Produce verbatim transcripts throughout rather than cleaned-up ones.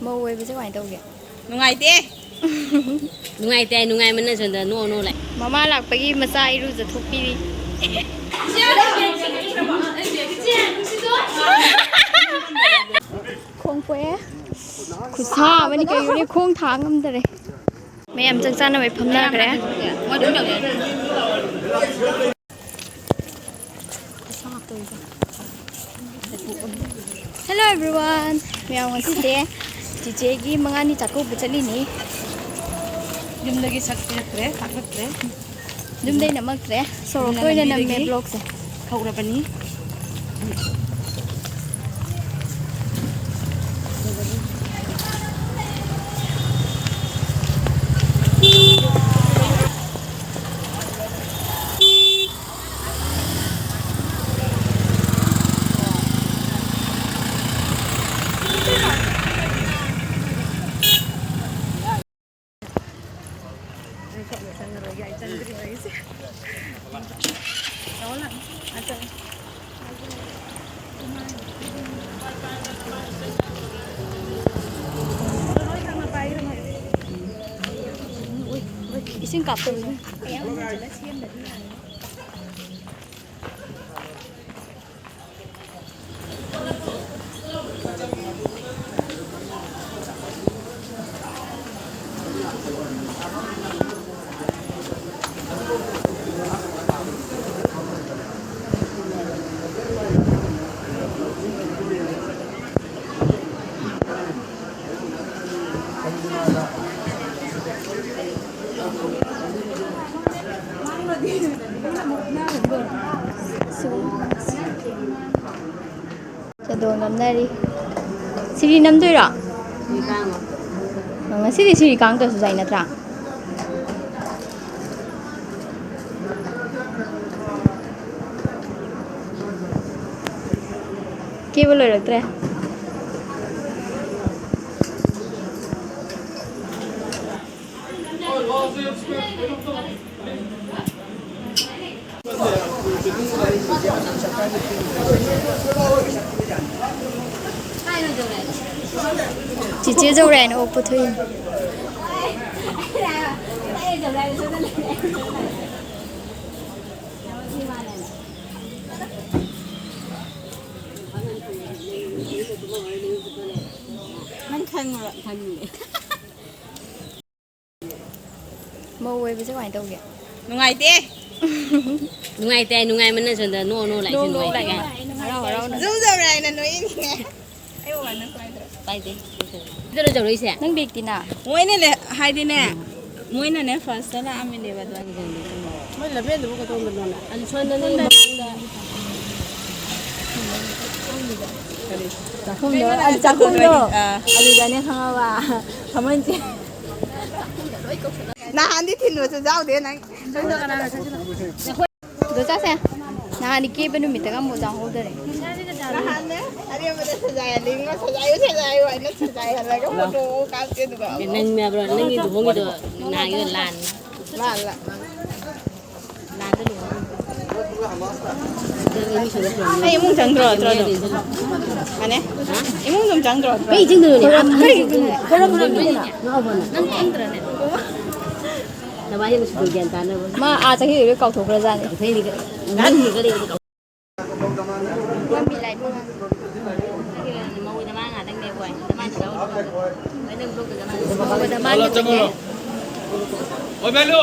ꯃꯧ ꯑꯣꯏꯕꯁꯦ ꯀꯃꯥꯏꯅ ꯇꯧꯒꯦ? ꯅꯨꯡꯉꯥꯏꯇꯦ꯫ ꯅꯨꯡꯉꯥꯏꯇꯦ ꯍꯥꯏ, ꯅꯨꯡꯉꯥꯏꯃꯟꯅ ꯁꯣꯝꯗ ꯅꯣꯛ ꯅꯣꯛ ꯂꯩ꯫ ꯃꯃꯥ ꯂꯥꯛꯄꯒꯤ ꯃꯆꯥ ꯏꯔꯨꯖꯊꯣꯛꯄꯤꯔꯤ꯫ ꯈꯣꯡ ꯄꯣꯛꯑꯦ꯫ ꯈꯨꯠꯁꯥ ꯑꯃꯅꯤ ꯀꯩꯅꯣꯅꯦ, ꯈꯣꯡ ꯊꯥꯡ ꯉꯝꯗꯔꯦ꯫ ꯃꯌꯥꯝ ꯆꯥꯛ ꯆꯥꯅꯕꯩ ꯐꯝꯅꯈ꯭ꯔꯦ꯫ Hello everyone. ꯃꯌꯥꯝ, ꯉꯁꯤꯁꯦ ꯆꯤꯆꯦꯒꯤ ꯃꯉꯥꯅꯤ ꯆꯥꯛꯀꯧꯕ ꯆꯠꯂꯤꯅꯤ꯫ ꯌꯨꯝꯗꯒꯤ ꯁꯛ ꯄꯤꯔꯛꯇ꯭ꯔꯦ, ꯇꯥꯛꯂꯛꯇ꯭ꯔꯦ꯫ ꯌꯨꯝꯗꯩ ꯅꯝꯃꯛꯇ꯭ꯔꯦ, ꯁꯣꯔꯣꯛꯇ ꯑꯣꯏꯅ ꯅꯝꯃꯦ ꯂꯝꯕꯤꯗꯒꯤ vlogꯁꯦ꯫ ꯍꯧꯔꯕꯅꯤ꯫ ꯏꯁꯤꯡ ꯀꯥꯞꯇꯕꯅꯤ꯫ ꯆꯥꯗꯣ ꯅꯝꯅꯔꯤ꯫ ꯁꯤꯔꯤ ꯅꯝꯗꯣꯏꯔꯣ? ꯉꯁꯤꯗꯤ ꯁꯤꯔꯤ ꯀꯥꯡꯗ꯭ꯔꯁꯨ ꯌꯥꯏ ꯅꯠꯇ꯭ꯔꯥ? ꯀꯦꯕ ꯂꯣꯏꯔꯛꯇ꯭ꯔꯦ꯫ ꯆꯤꯆꯦ ꯖꯧꯔꯥꯏꯅ ꯑꯣꯛꯄ ꯊꯣꯛꯏꯅꯦ꯫ ꯅꯪ ꯈꯪꯕ꯭ꯔꯣ? ꯈꯪꯉꯤꯅꯦ꯫ ꯃꯧ ꯑꯣꯏꯕꯁꯦ ꯀꯃꯥꯏꯅ ꯇꯧꯒꯦ? ꯅꯨꯡꯉꯥꯏꯇꯦ꯫ ꯅꯨꯡꯉꯥꯏꯇꯦ, ꯅꯨꯡꯉꯥꯏꯃꯟꯅ ꯁꯣꯝꯗ ꯅꯣꯛ ꯅꯣꯛ ꯂꯥꯛꯏꯁꯦ ꯅꯣꯛ ꯅꯣꯛ ꯅꯨꯡꯉꯥꯏꯇꯦ ꯂꯥꯛꯏ꯫ ꯀꯥꯏꯅ꯫ ꯍꯔꯥꯎ ꯍꯔꯥꯎꯅ꯫ ꯖꯨꯝ ꯖꯧꯔꯥꯏꯅ ꯅꯣꯛꯏꯅꯦ꯫ ꯑꯩ ꯋꯥ ꯅꯪ ꯄꯥꯏꯗ꯭ꯔꯣ? ꯄꯥꯏꯗꯦ꯫ ꯁꯤꯗꯔꯣ ꯇꯧꯔꯛꯏꯁꯦ? ꯅꯪ ꯕꯦꯛꯇꯤꯅ? ꯃꯣꯏꯅꯅꯦ, ꯍꯥꯏꯗꯤꯅꯦ, ꯃꯣꯏꯅꯅꯦ ꯐꯥꯔꯁꯇ ꯂꯥꯛꯑꯝꯃꯤꯅꯦꯕ ꯑꯗꯣ꯫ ꯃꯣꯏ ꯂꯝꯕꯦꯟꯗꯨꯕꯨ ꯀꯗꯣꯝꯗꯅꯣꯅꯦ? ꯑꯗꯨ ꯁꯣꯝꯗꯅꯦ ꯃꯃꯥꯡꯗ꯫ ꯆꯥꯛꯈꯨꯝꯗꯣ, ꯑ, ꯆꯥꯛꯈꯨꯝꯗꯣ꯫ ꯑꯥ꯫ ꯑꯗꯨꯗꯅꯦ ꯈꯪꯉꯕ? ꯐꯃꯟꯁꯦ꯫ ꯅꯍꯥꯟꯗꯤ ꯊꯤꯟꯕꯁꯨ ꯌꯥꯎꯗꯦ ꯅꯪ꯫ ꯑꯗꯣ ꯆꯥꯁꯦ꯫ ꯅꯍꯥꯟꯗꯤ ꯀꯦꯕ ꯅꯨꯃꯤꯠꯇꯒ ꯑꯃꯨꯛ ꯆꯥꯍꯧꯗꯔꯦ꯫ ꯅꯍꯥꯟꯅꯦ ꯑꯔꯦꯝꯕꯗ ꯁꯖꯥꯏꯍꯜꯂꯤ, ꯉꯣ, ꯁꯖꯥꯏꯌꯨ, ꯁꯖꯥꯏꯌꯨ ꯍꯥꯏꯅ ꯁꯖꯥꯏꯍꯜꯂꯒ ꯐꯣꯇꯣ ꯀꯥꯞꯇꯦ ꯑꯗꯨꯒ꯫ ꯑꯦ, ꯅꯪ ꯌꯥꯕ꯭ꯔꯣ? ꯅꯪꯒꯤ ꯂꯨꯍꯣꯡꯉꯤꯗꯣ ꯅꯍꯥꯟꯒꯤꯗꯣ ꯂꯥꯟ꯫ ꯂꯥꯟ, ꯂꯥꯟ꯫ ꯂꯥꯟꯗ ꯂꯨꯍꯣꯡꯉꯤ꯫ ꯑꯩ ꯏꯃꯨꯡ ꯆꯪꯗ꯭ꯔꯣ, ꯅꯠꯇ꯭ꯔꯣ ꯑꯗꯨꯝ? ꯃꯥꯅꯦ? ꯏꯃꯨꯡ ꯑꯗꯨꯝ ꯆꯪꯗ꯭ꯔꯣ? ꯀꯩ ꯆꯪꯗꯣꯏꯅꯣꯅꯦ? ꯀꯩ ꯆꯪꯗꯣꯏꯅꯣ? ꯅꯪ ꯈꯪꯗ꯭ꯔꯅꯦ? ꯅꯕꯥꯅꯤꯅ ꯁꯤꯗ ꯒ꯭ꯌꯥꯟ ꯇꯥꯅꯕ꯫ ꯃꯥ ꯑꯥ ꯆꯍꯤ ꯂꯣꯏꯕ ꯀꯥꯎꯊꯣꯛꯈ꯭ꯔꯖꯥꯠꯅꯤ꯫ ꯀꯥꯎꯊꯣꯛꯏꯅꯤ ꯀ-, ꯅꯪ ꯀꯔꯤ ꯃꯧꯗ ꯃꯥ ꯉꯥꯛꯇꯪ ꯂꯦꯞꯄꯣꯏ꯫ ꯅꯃꯥꯅ ꯂꯧꯔ ꯅꯪ ꯕ꯭ꯂꯣꯛꯇ ꯆꯪꯉꯛꯑꯅꯤ꯫ ꯃꯧꯗ ꯃꯥ ꯆꯪꯉꯛꯑꯣ꯫ ꯉꯥꯛꯇꯪ ꯂꯦꯞꯄꯣꯏ꯫ ꯑꯣ, ꯕꯦꯂꯨ!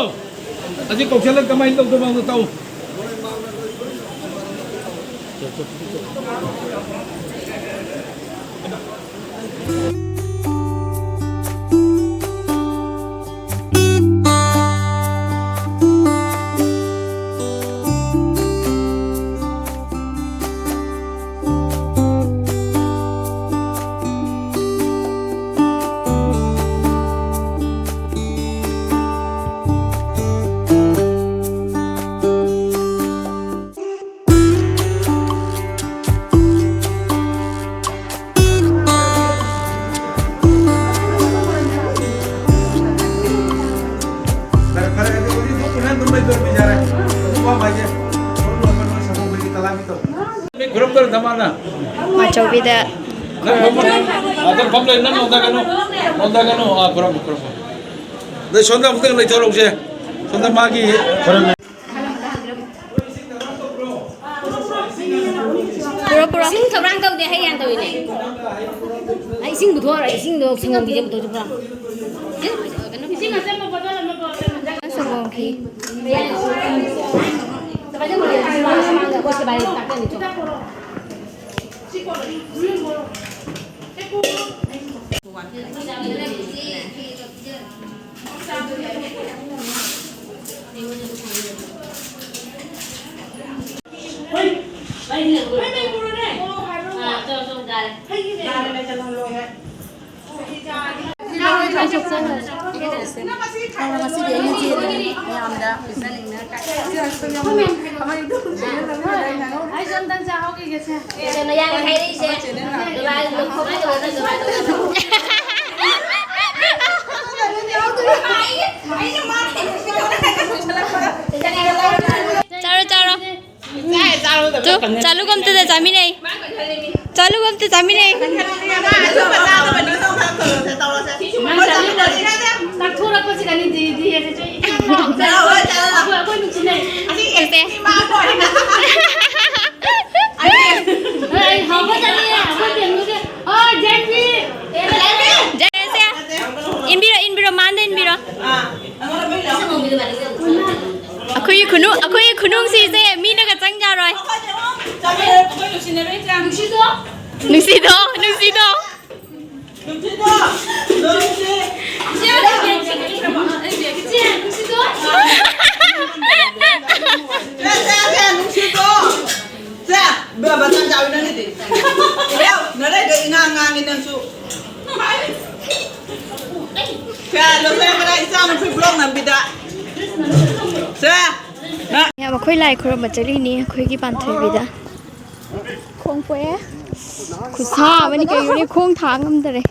ꯑꯁꯤ ꯀꯧꯁꯜꯂ ꯀꯃꯥꯏꯅ ꯇꯧꯗꯣꯏꯅꯣ ꯑꯝꯇ ꯇꯧ꯫ ꯐꯔꯦ, ꯐꯔꯦ, ꯑꯗꯨ ꯍꯧꯖꯤꯛ ꯑꯗꯨꯝ ꯎꯅ ꯑꯗꯨꯝ ꯂꯩꯊꯣꯛꯄ ꯌꯥꯔꯦ꯫ ꯑꯗꯨꯝ ꯋꯥ ꯃꯥꯏꯁꯦ꯫ ꯃꯔꯨꯞ ꯂꯣꯏꯕ ꯂꯣꯏ ꯁꯪꯒꯣꯝ ꯀꯩꯀꯩ ꯀꯂꯥ ꯄꯤꯊꯛꯑꯣ꯫ ꯃꯤ ꯈꯨꯔꯨꯝꯗꯧꯔꯦ ꯅꯃꯥꯅ꯫ ꯃꯥꯆꯧꯕꯤꯗ ꯅꯪ ꯐꯝꯃꯣ, ꯅꯪ ꯑꯗꯨꯝ ꯐꯝ ꯂꯩ, ꯅꯪ ꯅꯣꯟꯊꯒꯅꯨ, ꯅꯣꯟꯊꯒꯅꯨ꯫ ꯑꯥ, ꯈꯨꯔꯨꯝꯃꯣ, ꯈꯨꯔꯨꯝꯃꯣ꯫ ꯑꯗꯩ ꯁꯣꯝꯗ ꯑꯃꯨꯛꯇꯪ ꯂꯩꯊꯣꯛꯍꯧꯁꯦ꯫ ꯁꯣꯝꯗ ꯃꯥꯒꯤ ꯄꯨꯔꯣ, ꯄꯨꯔꯣ꯫ ꯏꯁꯤꯡ ꯊꯧꯔꯥꯡ ꯇꯧꯗꯦ, ꯍꯩ ꯌꯥꯝ ꯇꯧꯏꯅꯦ꯫ ꯑꯩ ꯏꯁꯤꯡ ꯄꯨꯊꯣꯛꯑꯔꯣꯏ, ꯏꯁꯤꯡꯗꯣ ꯁꯪꯒꯣꯝꯒꯤꯁꯦ ꯄꯨꯊꯣꯛꯑꯁꯤ ꯄꯨꯔꯥ꯫ ꯏꯁꯤꯡ ꯑꯆꯝꯕ ꯕꯣꯇꯜ ꯑꯃ ꯄꯨꯔꯛꯑꯣ꯫ ꯁꯪꯒꯣꯝ ꯈꯤ꯫ ꯉꯁꯤꯗꯤ ꯑꯩꯅ ꯆꯦꯟꯕꯅꯤ ꯃꯌꯥꯝꯗ ꯄꯤꯖꯅꯤꯡꯅ꯫ ꯑꯩꯁꯨ ꯑꯝꯇꯪ ꯆꯥꯍꯧꯈꯤꯒꯦꯁꯦ꯫ ꯀꯩꯅꯣ ꯌꯥꯝ ꯍꯥꯏꯔꯛꯏꯁꯦ? ꯆꯥꯔꯣ, ꯆꯥꯔꯣ꯫ ꯇꯨ, ꯆꯥꯂꯨꯒ ꯑꯝꯇꯗ ꯆꯥꯃꯤꯟꯅꯩ꯫ ꯆꯥꯂꯨꯒ ꯑꯝꯇ ꯆꯥꯃꯤꯟꯅꯩ꯫ ꯅꯛꯊꯣꯔꯛꯄꯁꯤꯗꯅꯤ ꯗꯤ, ꯗꯤ ꯍꯥꯏꯁꯦ꯫ ꯑꯩꯈꯣꯏ, ꯑꯩꯈꯣꯏ ꯅꯨꯡꯁꯤꯅꯩ꯫ ꯁꯦ꯫ ꯑꯩ ꯍꯥꯎꯕ ꯆꯥꯅꯤꯡꯉꯦ꯫ ꯑꯩꯈꯣꯏ ꯕꯦꯝꯒꯤꯁꯦ꯫ ꯑꯣ, ꯖꯦꯟꯕꯤ꯫ ꯖꯦꯟꯁꯦ꯫ ꯏꯟꯕꯤꯔꯣ, ꯏꯟꯕꯤꯔꯣ, ꯃꯥꯟꯗ ꯏꯟꯕꯤꯔꯣ꯫ ꯑꯩꯈꯣꯏꯒꯤ ꯈꯨꯅꯨ-, ꯑꯩꯈꯣꯏꯒꯤ ꯈꯨꯅꯨꯡꯁꯤ ꯏꯆꯦ ꯃꯤꯅꯒ ꯆꯪ ꯌꯥꯔꯣꯏ꯫ ꯅꯨꯡꯁꯤꯗꯣ, ꯅꯨꯡꯁꯤꯗꯣ꯫ ꯁꯦ, ꯏꯕꯦꯝꯃ, ꯇꯥꯟ ꯆꯥꯎꯋꯤ ꯅꯪꯒꯤꯗꯤ꯫ ꯏꯕꯦꯝ, ꯅꯔꯩꯗꯣ ꯏꯉꯥꯡ ꯉꯥꯡꯉꯤ ꯅꯪꯁꯨ꯫ ꯁꯦ, ꯂꯣꯏꯁꯤꯜꯂꯛꯄꯗ ꯏꯆꯥ ꯅꯨꯄꯤ vlog ꯅꯝꯕꯤꯗ꯫ ꯁꯦ, ꯅ- ꯃꯌꯥꯝ, ꯑꯩꯈꯣꯏ ꯂꯥꯏ ꯈꯨꯔꯨꯝꯕ ꯆꯠꯂꯤꯅꯤ ꯑꯩꯈꯣꯏꯒꯤ ꯄꯥꯟꯊꯣꯏꯕꯤꯗ꯫ ꯈꯣꯡ ꯄꯣꯛꯑꯦ꯫ ꯈꯨꯠꯁꯥ ꯑꯃꯅꯤ ꯀꯩꯅꯣꯅꯦ, ꯈꯣꯡ ꯊꯥꯡ ꯉꯝꯗꯔꯦ꯫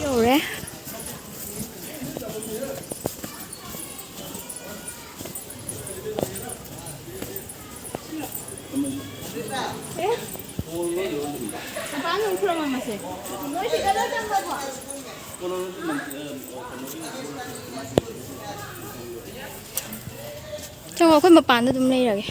ꯌꯧꯔꯦ꯫ ꯆꯪꯉꯣ, ꯑꯩꯈꯣꯏ ꯃꯄꯥꯟꯗ ꯑꯗꯨꯝ ꯂꯩꯔꯒꯦ꯫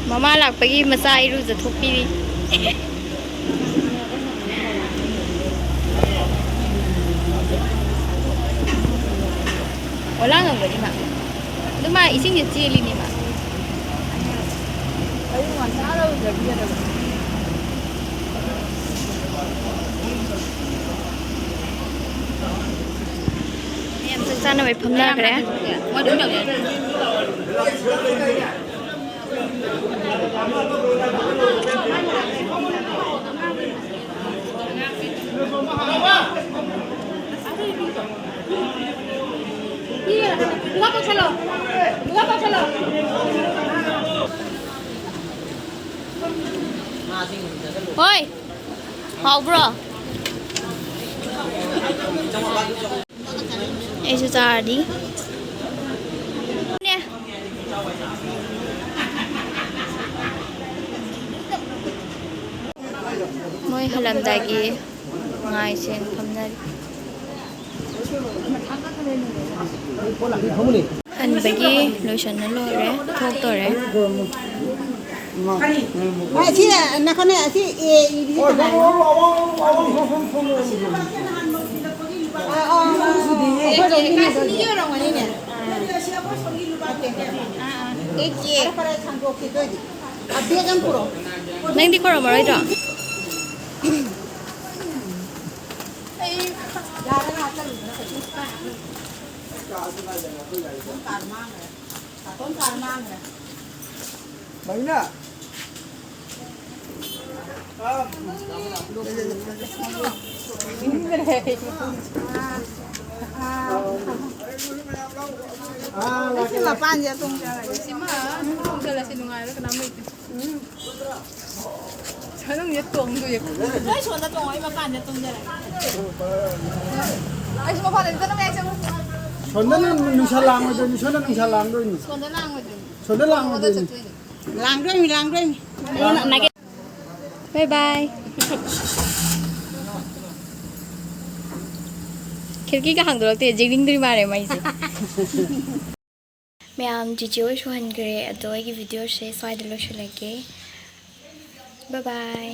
ꯃꯃꯥ ꯂꯥꯛꯄꯒꯤ ꯃꯆꯥ ꯏꯔꯨꯖꯊꯣꯛꯄꯤꯔꯤ꯫ ꯑꯣꯂꯥꯡꯉꯝꯒꯅꯤ ꯃꯥ꯫ ꯑꯗꯨ ꯃꯥ ꯏꯁꯤꯡꯁꯦ ꯆꯦꯜꯂꯤꯅꯦ ꯃꯥ꯫ ꯑꯌꯨꯛ ꯉꯟꯇꯥ ꯂꯧꯗ꯭ꯔꯗꯤ ꯌꯥꯗꯕ꯫ ꯃꯌꯥꯝ ꯆꯥꯛ ꯆꯥꯅꯕꯩ ꯐꯝꯅꯈ꯭ꯔꯦ꯫ ꯃꯣꯏ ꯑꯗꯨꯝ ꯇꯧꯖꯔꯅꯤ꯫ ꯍꯣꯏ꯫ ꯍꯥꯎꯕ꯭ꯔꯣ? ꯑꯩꯁꯨ ꯆꯥꯔꯗꯤ꯫ ꯅꯦ꯫ ꯃꯣꯏ ꯍꯜꯂꯝꯗꯥꯏꯒꯤ ꯉꯥꯏꯁꯦ ꯐꯝꯅꯔꯤ꯫ ꯍꯟꯕꯒꯤ ꯂꯣꯏꯁꯟꯅ ꯂꯣꯏꯔꯦ, ꯊꯣꯛꯇꯣꯔꯦ꯫ ꯑꯁꯤ ꯅꯈꯣꯅꯦ, ꯑꯁꯤ ꯑꯦ ꯏꯕꯤꯁꯤ ꯀꯅꯥꯅꯣ? ꯑꯥ, ꯑꯥ, ꯑꯥ, ꯑꯥ, ꯑꯩꯈꯣꯏ ꯔꯣꯝꯒꯤꯅꯦ ꯑꯗꯨꯗꯤ꯫ ꯑꯥ, ꯑꯥ꯫ ꯈꯔ ꯈꯔ ꯁꯥꯡꯗꯣꯛꯈꯤꯗꯣꯏꯗꯤ꯫ ꯑ, ꯕꯦꯒ ꯑꯃ ꯄꯨꯔꯛꯑꯣ꯫ ꯅꯪꯗꯤ ꯈꯣꯏꯔꯝꯃꯔꯣꯏꯗ꯭ꯔꯣ? ꯑꯩ ꯌꯥꯔꯒ ꯍꯥꯞꯆꯜꯂꯨꯗꯅ ꯀꯩꯁꯨ ꯀꯥꯏ ꯍꯥꯞꯅꯨ꯫ ꯅꯥꯇꯣꯟ ꯀꯥꯔ ꯃꯥꯡꯈ꯭ꯔꯦ꯫ ꯅꯥꯇꯣꯟ ꯀꯥꯔ ꯃꯥꯡꯈ꯭ꯔꯦ꯫ ꯃꯔꯤꯅꯥ꯫ ꯑꯥ, ꯂꯥꯛꯀꯦ, ꯂꯥꯛꯀꯦ꯫ ꯁꯤ ꯃꯄꯥꯟꯁꯦ ꯑꯗꯨꯝ ꯆꯪꯉꯒꯦ꯫ ꯁꯤꯃ ꯑꯗꯨꯝ ꯆꯪꯁꯤꯜꯂꯁꯤ, ꯅꯨꯡꯉꯥꯏꯔꯣꯏ ꯀꯅꯥꯝ ꯂꯩꯇꯦ꯫ ꯎꯝ꯫ ꯁꯅꯪꯁꯦ ꯇꯣꯡꯗꯣꯏꯁꯦ꯫ ꯅꯣꯏ ꯁꯣꯝꯗ ꯇꯣꯡꯉꯣ, ꯑꯩ ꯃꯄꯥꯟꯗ ꯇꯣꯡꯖꯔꯒꯦ꯫ ꯑꯩꯁꯨ ꯃꯄꯥꯟꯗ ꯆꯠꯂꯝꯃꯦ, ꯑꯩ ꯆꯪꯉꯣ꯫ ꯁꯣꯝꯗꯅ ꯅꯨꯡꯁꯥ ꯂꯥꯡꯉꯣꯏꯗꯣꯏꯅꯤ, ꯁꯣꯝꯗ ꯅꯨꯡꯁꯥ ꯂꯥꯡꯗꯣꯏꯅꯤ꯫ ꯁꯣꯝꯗ ꯂꯥꯡꯉꯣꯏꯗꯣꯏꯅꯤ꯫ ꯁꯣꯝꯗ ꯂꯥꯡꯉꯣꯏꯗꯣꯏꯅꯤ꯫ ꯂꯥꯡꯗꯣꯏꯅꯤ, ꯂꯥꯡꯗꯣꯏꯅꯤ꯫ ꯕꯥꯏ ꯕꯥꯏ꯫ ꯈꯤꯔꯀꯤꯒ ꯍꯥꯡꯗꯣꯔꯛꯇꯦ, ꯌꯦꯡꯅꯤꯡꯗ꯭ꯔꯤ ꯃꯥꯜꯂꯦ ꯃꯩꯁꯦ꯫ ꯃꯌꯥꯝ ꯆꯤꯆꯦ ꯍꯣꯏ ꯁꯨꯍꯟꯈ꯭ꯔꯦ, ꯑꯗꯣ ꯑꯩꯒꯤ ꯚꯤꯗꯤꯑꯣꯁꯦ ꯁ꯭ꯋꯥꯏꯗ ꯂꯣꯏꯁꯤꯜꯂꯒꯦ꯫ ꯕꯥꯏ ꯕꯥꯏ꯫